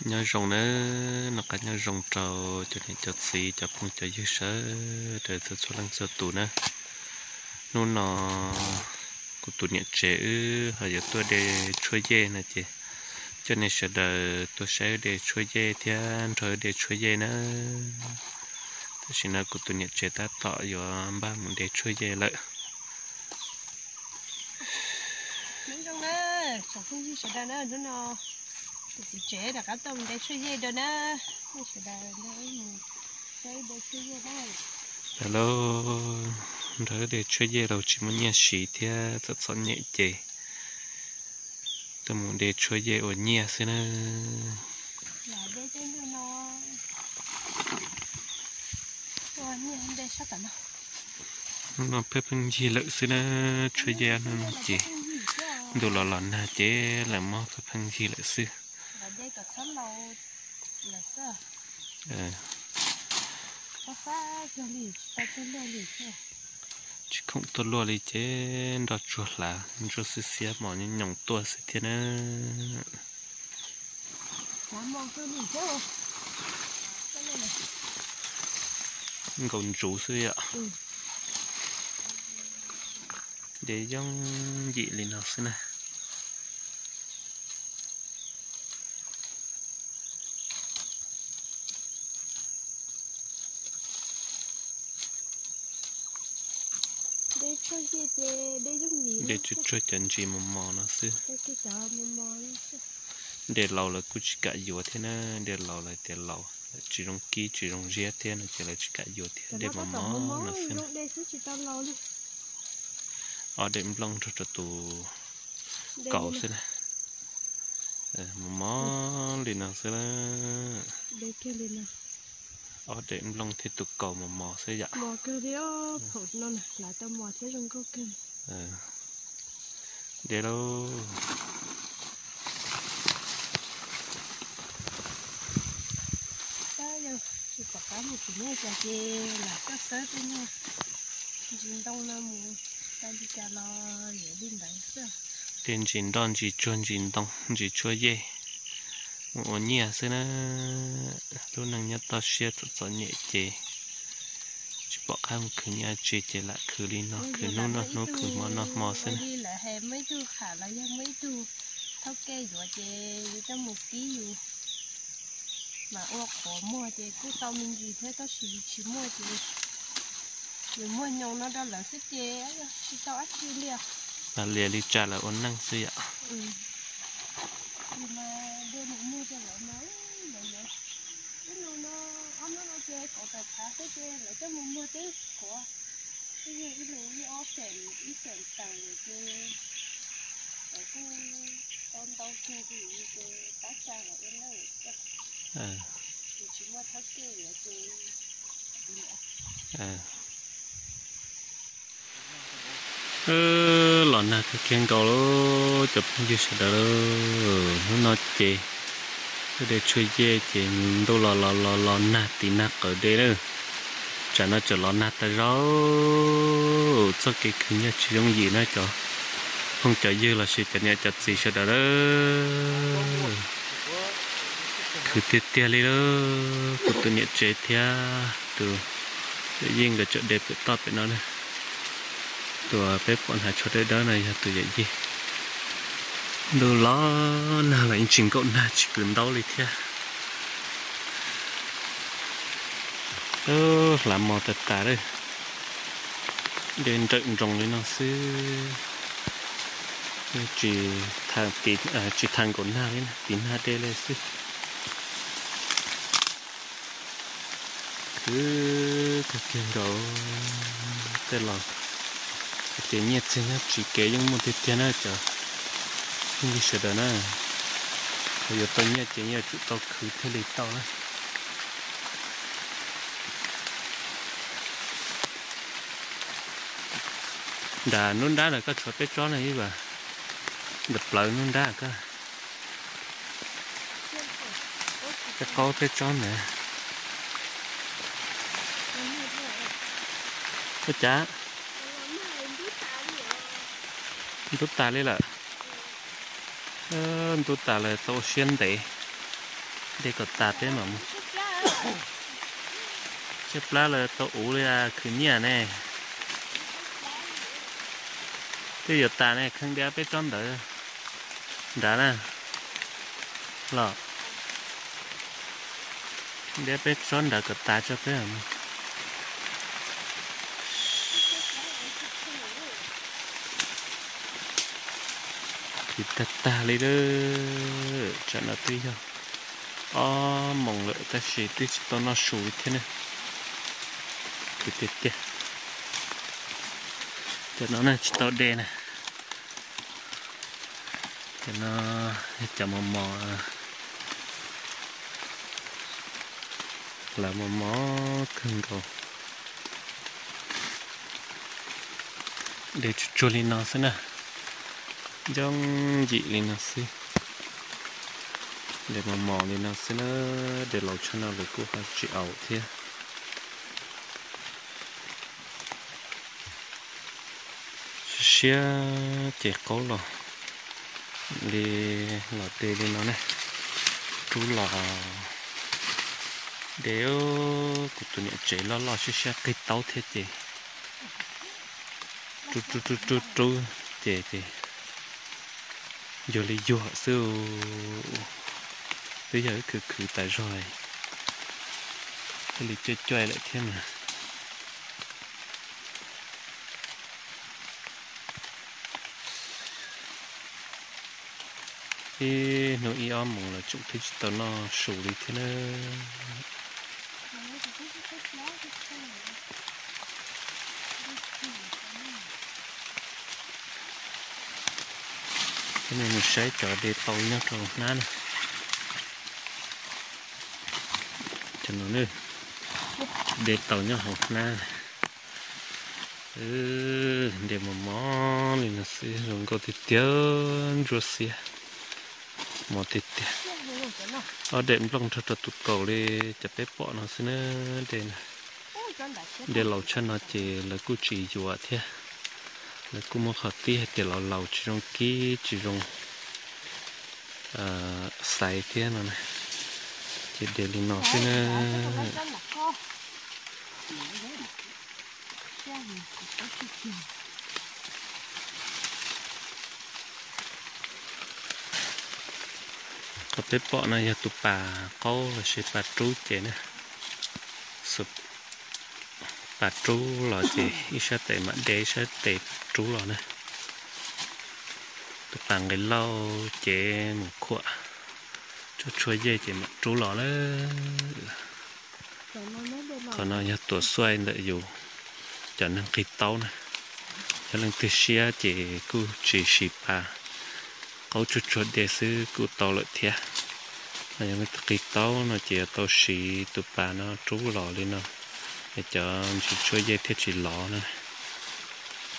Nyob zoo nawb, noj qab nyob zoo rau cov niam cov txiv cov phooj cov ywg sawv daws txhua txhua leej txhua tus na. Hnub no kuv tus niam tsev wb ho yuav tuaj de tshuaj yej no ces coj nej sawv daws tuaj saib wb de tshuaj yej thiab nrog wb de tshuaj yej na. Tam sim no kuv tus niam tsev tab tom yuav npaj mus de tshuaj yej lawm. Nyob zoo na, tsoom phooj ywg sawv daws na, hnub no tus txiv tsev rov qab tuaj mus de tshuaj yej rau na, nej sawv daws nrog wb mus saib de tshuaj yej na. Hello, nrog wb de tshuaj yej los tsis muaj nyiaj siv thiab txom txom nyem ces tuaj mus de tshuaj yej ua nyiaj xwb na. Hnub no pheej pheej yig lawm xwb na, tshuaj yej hnub no ces ntuj los los nag ces lam mob pheej pheej yig lawm xwb. Tsis khoom tuaj luaj li ces nroj tsuag hlav ntsuab xiab xiab mos nyoos nyoos tuaj xwb thiab na. Nkaus ntsuv xwb yom. De yooj yim li no xwb na. De tsuag tsuag cov ntsis mos mos no xwb. De laus lawv kuj tsis kam yuav thiab na, de laus lawv tias laus tsis zoo kib tsis zoo ziab thiab no ces lawv tsis kam yuav thiab, de mos mos no xwb. Ob daim nplooj nrog rau tus kaus xwb na. Mos mos li no xwb na. Ob daim nplooj thiab tus kaus mos mos xwb yom. De lauj. Tsis pom qab mus khwv nyiaj ces lam tuaj xawb tej niag ntsis ntoo no mus, tau li cas los yuav li ntawd xwb. De ntsis nroj ntsis tsuag ntsis ntoo ntsis tshuaj yej mus ua nyiaj xwb na. Lub neej nyob toj siab txom txom nyem ces tsis pom qab mus khwv nyiaj tsi ces lam khwv li no, khwv hnub noj hnub khwv hmo noj hmo xwb na. Lawv hais muaj ib tug qham los yog muaj ib tug thauj kej yuav ces yus coj mus kib yus mam ua qhuav muag ces kuj tau me ntsis thiab tab sis yus tsis muaj ces yus muag nyoos no rau lawv xwb ces tsis tau dab tsi li. Lias li tsa lawv ua neej xwb yom. Ib lus no ob hnub no ces kaum tawm phav xwb ces lawv coj mus muag twb qhuav, ib lus ib ob xees ib xees tawm ces lawv kuj tau ntau kiag li ces tab tsa lawv ua neej xwb. Yus tsis muaj thawj kej yuav ces los nag kawg kiag nkaus cov phooj ywg sawv daws. Hnub no ces wb de tshuaj yej ces ntuj los los los los nag tiv nag qawm de na. Tsam no tseem los nag tag zog, txoj kev khwv nyiaj tsis yooj yim na cov phooj cov ywg los sis cov niam cov txiv sawv daws na. Khwv tiag tiag li lawm, kuv tus niam tsev thiab tus yawm yij nkawd tseem de pem toj pem no na. Tus peb pom hnav tsho dawb dawb no yog tus yawm yij. Ntuj los nag los yeej tsis nkaum nag tsis kwv ntaub li thiab. Hlav mos tas tas lawm, de nrawm nroos li no xwb. Tsis, tsis thav nkaum nag li na, tiv nag de li xwb. Khwv kawg kiag nkaus. Tej laus hais tias nyiaj txiag nyob tsis kev yeej muaj tiag tiag na cov phooj ywg sawv daws na. Yog yuav tau nyiaj ces yuav tsum tau khwv thiaj li tau na. Nram nruab nrab na koj tshuav peb tsob na ib vas, nram plawv nruab nrab koj, peb qaub peb tsob ntawd. Ua cas ntub tas li lawm? Ntub tas lawm tau ua siab ntev. De kom tas peb mam mus. Tsiab plab lawv tau uv li khwv nyiaj ne. Twb yuav tas ne, kheej diab peb tsob ntawd nrad na. Los diab peb tsob nrad kom tas tso peb mam mus. Khwv tag tag li lawm, tsam no twb yog ob moos lawm tab sis twb tsis tau noj su li thiab ne. Khwv tiag tiag. Cov no ne tsis tau de na. Cov no cov mos mos, lawv mos mos kawg nkaus. De tsuag tsuag li no xwb na, yooj yim li no xwb. De mos mos li no xwb na, de laus tshaj no lawv kuj ho tsis aus thiab. Siab siab ces qaub los li, los de li no ne, rub los de. Kuv tus niam tsev loj loj siab siab qig taub thiab ces rub rub rub rub rub ces ces yuag li yuag xwb. Twb yog wb khwv khwv tas zog, thiaj li cuaj cuaj lawm thiab mas. Ib hnub ib ob moos los tseem twb tsis tau noj su li thiab na. Cov no mus saib cov de tau nyob rau hauv hnab na. Cov no de tau nyob hauv hnab. De mos mos li no xwb zoo nkauj tiag tiag, ntsuab xiab mos tiag tiag. Ob daim nplooj nrog rau tus kaus li cov peb pom no xwb na. De, de laus tshaj no ces lawv kuj tsis yuav thiab. Lawv kuj muab qhov tib hais tias laus laus tsis zoo kib tsis zoo xaiv thiab no na. Ces de li no xwb na. Qhov peb pom no yog tus pas qaub los sis pas rub ces na. Pas rub los ces ib sab tes mam de ib sab tes rub los na. Tus pas nqis lauj ces mus khuam, tsuag tsuag yej ces mam rub los lawm. Qhov no yog tuam xuaij ntawm yus cov neeg qig taub na. Yog leej twg siab ces kuj tsis siv pas qaub, tsuag tsuag de xwb kuj tau lawm thiab. Yog leej twg qig taub no ces yuav tau siv tus pas no rub los li no, es cov ntsis tshuaj yej thiaj tsis lov na.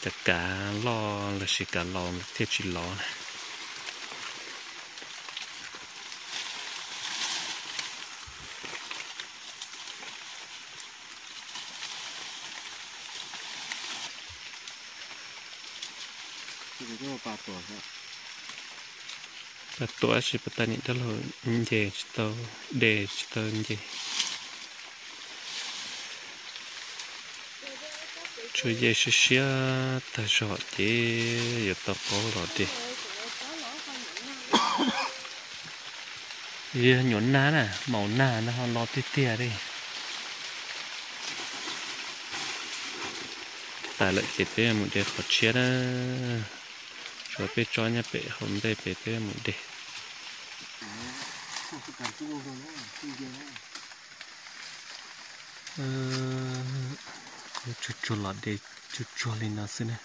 Cov kav loj los sis kav laus thiaj tsis lov na. Pas tuam sis pas tas nim dab laug nce tsis tau, de tsis tau nce. Tshuaj yej siab siab tag zog ces yuav tau qaub los de. Yog nyuam nag na, maum nag no ho no tiag tiag li. Tas lawm ces peb mus de qhov tshiab na. Tshuav peb tsob nyob pem hauv ntej pem peb mus de. Tsuag tsuag los de tsuag tsuag li no xwb na.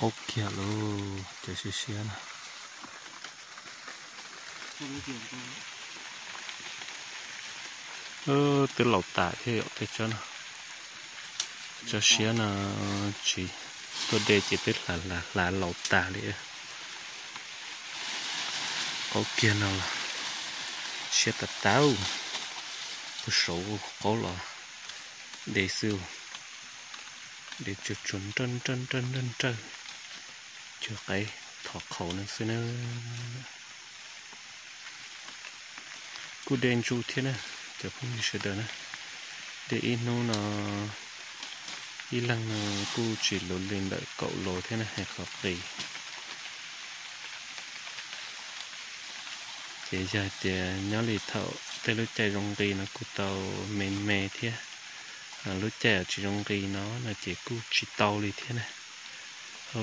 Qaub kiag lauj, cov siab siab na. Twb laus tas thiab yom, tej tsob no. Tso siab no tsis tuaj de ces twb hlav hlav hlav laus tas li. Qaub kiag no los siab tas tas, puag saud qaub los de xwb, de tsuag tsuag nrawj nrawj nrawj nrawj, cuag qaib thov qhaus no xwb na. Kuj de ntsu thiab na, cov phooj ywg sawv daws na, de ib hnub no ib leeg no kuj tsis luv li ntawm kaum lus thiab na, hais qhov qis. Ces yog hais tias nyob li thaum tej lub caij zoo nqis no kuj tau me me thiab, lub caij tsis zoo nqis no no ces kuj tsis tau li thiab na.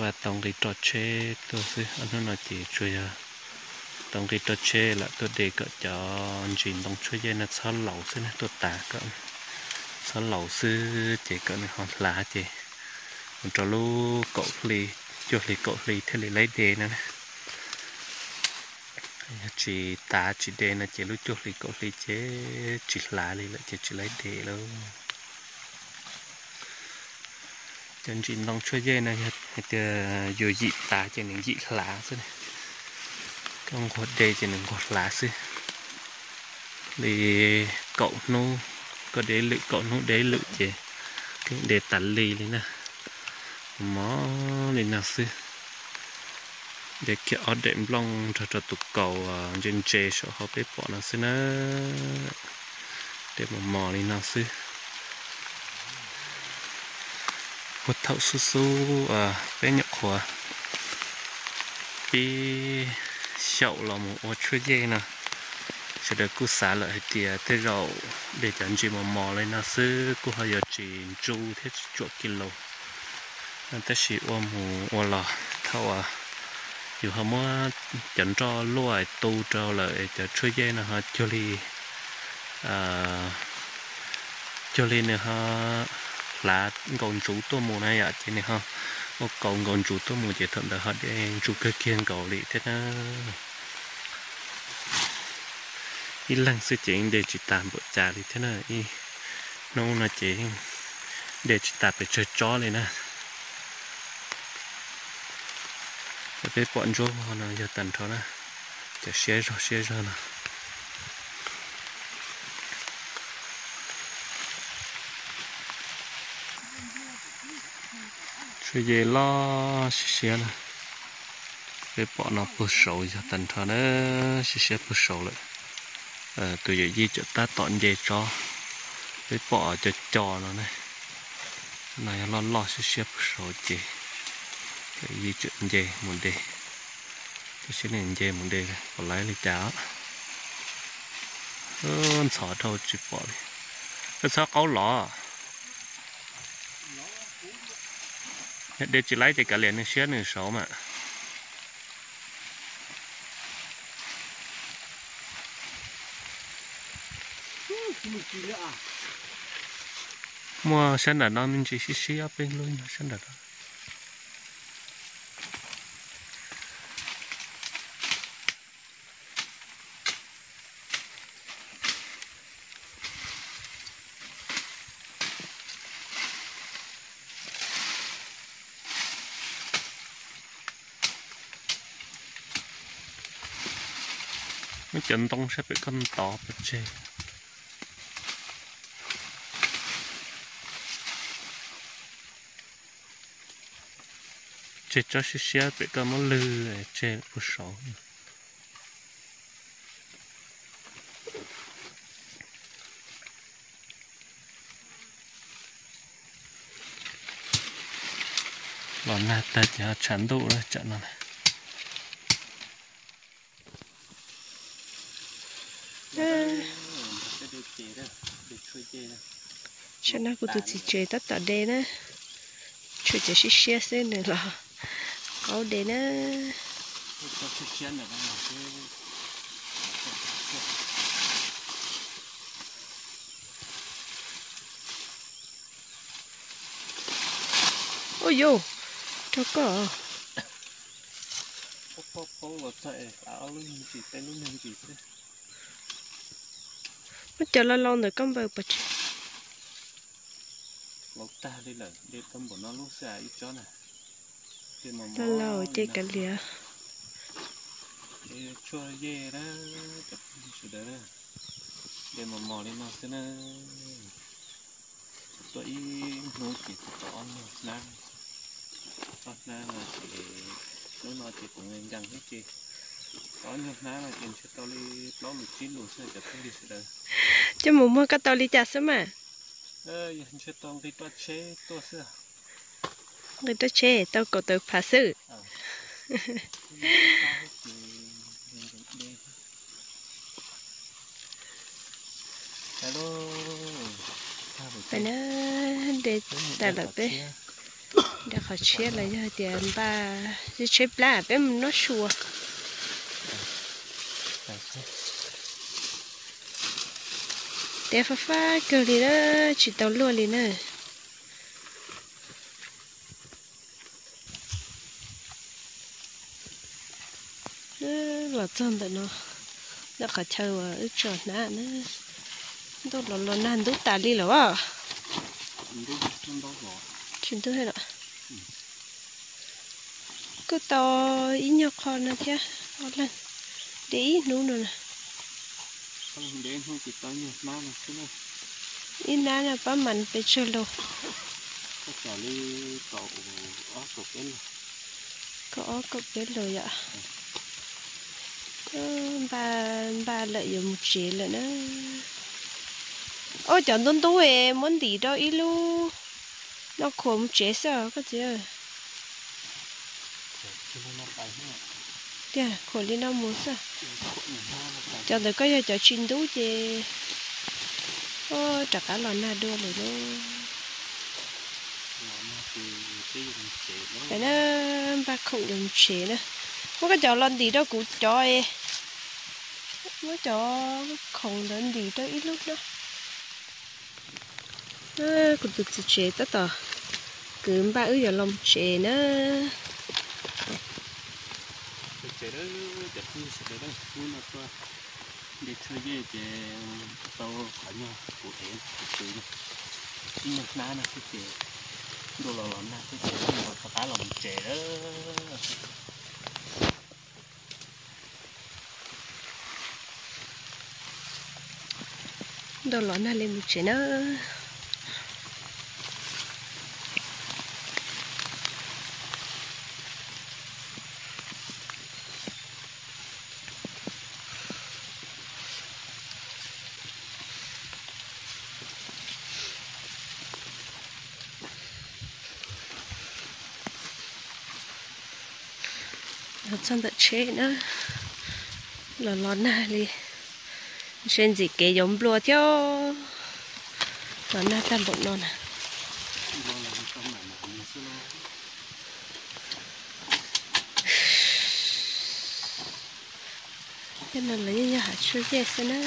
Vaj tau nqi roj tsheb tuaj xwb, ob hnub no ces tsuas yog tau nqi roj tsheb lam tuaj de kom cov ntsis ntoo tshuaj yej no txhob laus xwb na, tuaj tas kom txhob laus xwb ces kom nws ho hlav ces mus rau lub kaum hli, cuaj hli kaum hli thiaj li laib de no na. Yog tsis tas tsis de no ces lub cuaj hli kaum hli ces tsis hlav li lawm ces tsis laib de lawm. Cov ntsis ntoo tshuaj yej no yog hais tias yus yim tas ces nws yim hlav xwb, koj nquag de ces nws nquag hlav xwb. Li kaum hnub, koj de lwm kaum hnub de lwm ces yeej de tas li li na. Mos li no xwb. De kiag ob daim nplooj nrog rau tus kaus ntse ntse saum hauv peb pom no xwb na. De mos mos li no xwb. Puag thaum xub xub peb nyuam qhuav pib xyaum los mus ua tshuaj yej no, sawv daws kuj xav lawm hais tias tej zaum de cov ntsis mos mos li no xwb kuj ho yuav tsis ntsu thiab tsis tsuam kis lus. Tab sis ua mus ua los thaum uas yus ho muab cov nroj luaj tu rau lawm cov tshuaj yej no ho cuag li, cuag li nws ho hlav nkaus ntsuv tuaj mus na yom, ces nws ho ua kaus nkaus ntsuv tuaj mus ces thaum ntawd ho de ntsu kawg kiag nkaus li thiab na. Ib leeg xwb ces yeej de tsis tas npaum cas li thiab na, ib hnub no ces yeej de tsis tas pes tsawg tsob li na. Peb pom ntsuab vog no yog tag nrho na, cov siab zog siab zog no. Tshuaj yej loj siab siab na, peb pom no puag saud yog tag nrho na, siab siab puag saud lawm. Tus yawm yij tseem tab tom nce tsob, peb pom co co no ne, no yog loj loj siab siab puag saud ces yawm yij tseem nce mus de, tab sis nws nce mus de puas laib li cas. Ntxhov dhau tsis pom li. Koj txhob qaub los. Yog de tsis laib ces kav liam nws siab nws saud mas. Muaj sab nram no me ntsis sib sib ob peb lub no sab nram no. Muab cov ntoo saib pem koj ntov pov tseg. Tseg tsob siab siab pem koj muab lwg tseg puag saud. Los nag tag ces ho tshav ntuj lawm tsam no. Tsam no kuv tus txiv tsev tab tom de na, tshuav cov siab siab xwb nws los qaub de na. Ua yus, rau koj. Muab cov laus laus ntawm koj npaws pov tseg. Laus tag li lawm, de tau npaum no lub xwb ib tsob na. Laus ces kav liam. Tshuaj yej na, cov phooj ywg sawv daws, de mos mos li no xwb na. Tuaj ib hnub ces tau ob nyuag hnab. Ob hnab no ces hnub no ces kuv nkees nkees thiab ces tau ob nyuag hnab no ces ntshe tau li plaub lus tsib lus xwb cov phooj ywg sawv daws. Coj mus muag koj tau li cas xwb mas? Yog ntshe tau nqi roj tsheb tuaj xwb. Nqi roj tsheb tau kaum tawm phav xwb. Peb na, de tas lawm peb de qhov tshiab los yog tias npaj tsheb plab peb mus noj su. Tias fab fab kawg li na, tsis tau luaj li na. Los txog ntawm no, ntawm qhov chaw uas wb tso hnab na, ntuj los los nag ntub tas li lawm as. Tsis ntub los. Kuj tau ib nyuag qho no thiab, ob leeg de ib hnub no na. Ib hnab no pab mas pes tsawg lus? Kaum ob kaum peb lus yom. Npaj npaj lawm yuav mus tsev lawm na. Ob cov ntub ntub es muab ntim rau ib lub no khuam mus tsev xwb koj txiv. Tiag, khuam li no mus xwb. Cov ntawd koj yog cov tsis ntub ces rov qab los nag dua lawm lauj. Peb na, npaj khoom yuav mus tsev na. Muab koj cov los ntim rau kuv cov es, muab cov khoom ntawd ntim rau ib lub na. Kuv tus txiv tsev tab tom kwv npaj wb yuav los mus tsev na. Tsev, cov phooj ywg sawv daws, hnub no tuaj de tshuaj yej ces tau qhov nyuag kuv ev kuv kwv ib nyuag hnab no xwb ces ntuj los los nag xwb ces rov qab los mus tsev lawm. Ntuj los nag li mus tsev na. Los txog ntawm tsheb na, los los nag li, ntshe ntxim kev yuav nplua thiab, los nag tag npaum no na. Tej no los yeej yog hav tshuaj yej xwb na.